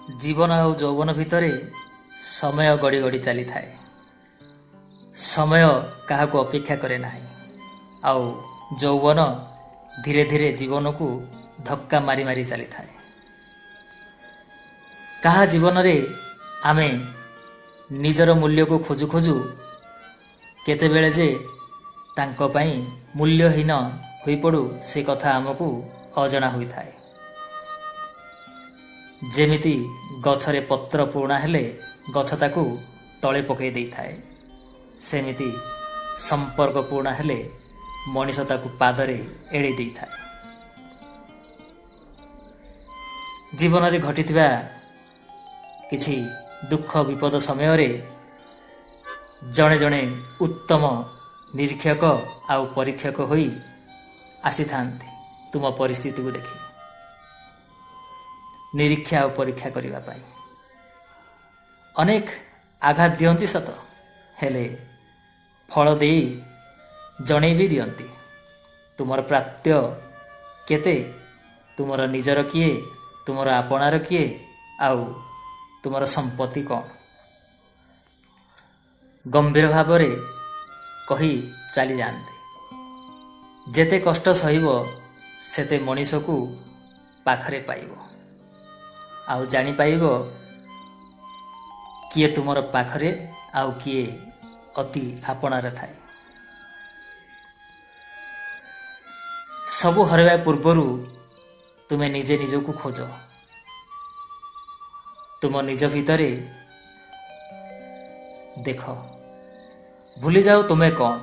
ଜୀବନ ଆଉ ଯୌବନ ଭିତରେ ସମୟ ଗଡ଼ି ଗଡ଼ି ଚାଲିଥାଏ। ସମୟ କାହାକୁ ଅପେକ୍ଷା କରେ ନାହିଁ, ଆଉ ଯୌବନ ଧୀରେ ଧୀରେ ଜୀବନକୁ ଧକ୍କା ମାରି ମାରି ଚାଲିଥାଏ। କାହା ଜୀବନରେ ଆମେ ନିଜର ମୂଲ୍ୟକୁ ଖୋଜୁ ଖୋଜୁ କେତେବେଳେ ଯେ ତାଙ୍କ ପାଇଁ ମୂଲ୍ୟହୀନ ହୋଇପଡ଼ୁ, ସେ କଥା ଆମକୁ ଅଜଣା ହୋଇଥାଏ। ଯେମିତି ଗଛରେ ପତ୍ର ପୁରୁଣା ହେଲେ ଗଛ ତାକୁ ତଳେ ପକାଇ ଦେଇଥାଏ, ସେମିତି ସମ୍ପର୍କ ପୁରୁଣା ହେଲେ ମଣିଷ ତାକୁ ପାଦରେ ଏଡ଼େଇ ଦେଇଥାଏ। ଜୀବନରେ ଘଟିଥିବା କିଛି ଦୁଃଖ ବିପଦ ସମୟରେ ଜଣେ ଜଣେ ଉତ୍ତମ ନିରୀକ୍ଷକ ଆଉ ପରୀକ୍ଷକ ହୋଇ ଆସିଥାନ୍ତି ତୁମ ପରିସ୍ଥିତିକୁ ଦେଖି ନିରୀକ୍ଷା ଆଉ ପରୀକ୍ଷା କରିବା ପାଇଁ। ଅନେକ ଆଘାତ ଦିଅନ୍ତି ସତ, ହେଲେ ଫଳ ଦେଇ ଜଣେଇ ବି ଦିଅନ୍ତି ତୁମର ପ୍ରାପ୍ୟ କେତେ, ତୁମର ନିଜର କିଏ, ତୁମର ଆପଣାର କିଏ, ଆଉ ତୁମର ସମ୍ପତ୍ତି କ'ଣ। ଗମ୍ଭୀର ଭାବରେ କହି ଚାଲିଯାଆନ୍ତି। ଯେତେ କଷ୍ଟ ସହିବ ସେତେ ମଣିଷକୁ ପାଖରେ ପାଇବ, ଆଉ ଜାଣିପାରିବ କିଏ ତୁମର ପାଖରେ ଆଉ କିଏ ଅତି ଆପଣାରେ ଥାଏ। ସବୁ ହରାଇବା ପୂର୍ବରୁ ତୁମେ ନିଜେ ନିଜକୁ ଖୋଜ। ତୁମ ନିଜ ଭିତରେ ଦେଖ, ଭୁଲିଯାଅ ତୁମେ କ'ଣ,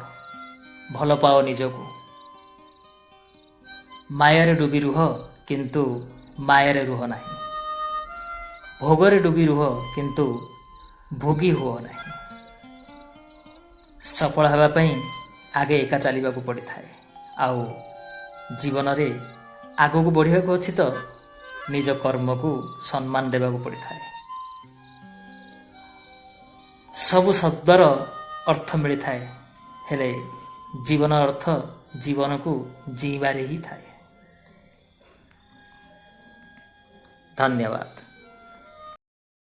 ଭଲ ପାଅ ନିଜକୁ। ମାୟାରେ ଡୁବି ରୁହ, କିନ୍ତୁ ମାୟାରେ ରୁହ ନାହିଁ। ଭୋଗରେ ଡୁବି ରୁହ, କିନ୍ତୁ ଭୋଗୀ ହୁଅ ନାହିଁ। ସଫଳ ହେବା ପାଇଁ ଆଗେ ଏକା ଚାଲିବାକୁ ପଡ଼ିଥାଏ, ଆଉ ଜୀବନରେ ଆଗକୁ ବଢ଼ିବାକୁ ଅଛି ତ ନିଜ କର୍ମକୁ ସମ୍ମାନ ଦେବାକୁ ପଡ଼ିଥାଏ। ସବୁ ଶବ୍ଦର ଅର୍ଥ ମିଳିଥାଏ, ହେଲେ ଜୀବନ ଅର୍ଥ ଜୀବନକୁ ଜିଇଁବାରେ ହିଁ ଥାଏ। ଧନ୍ୟବାଦ।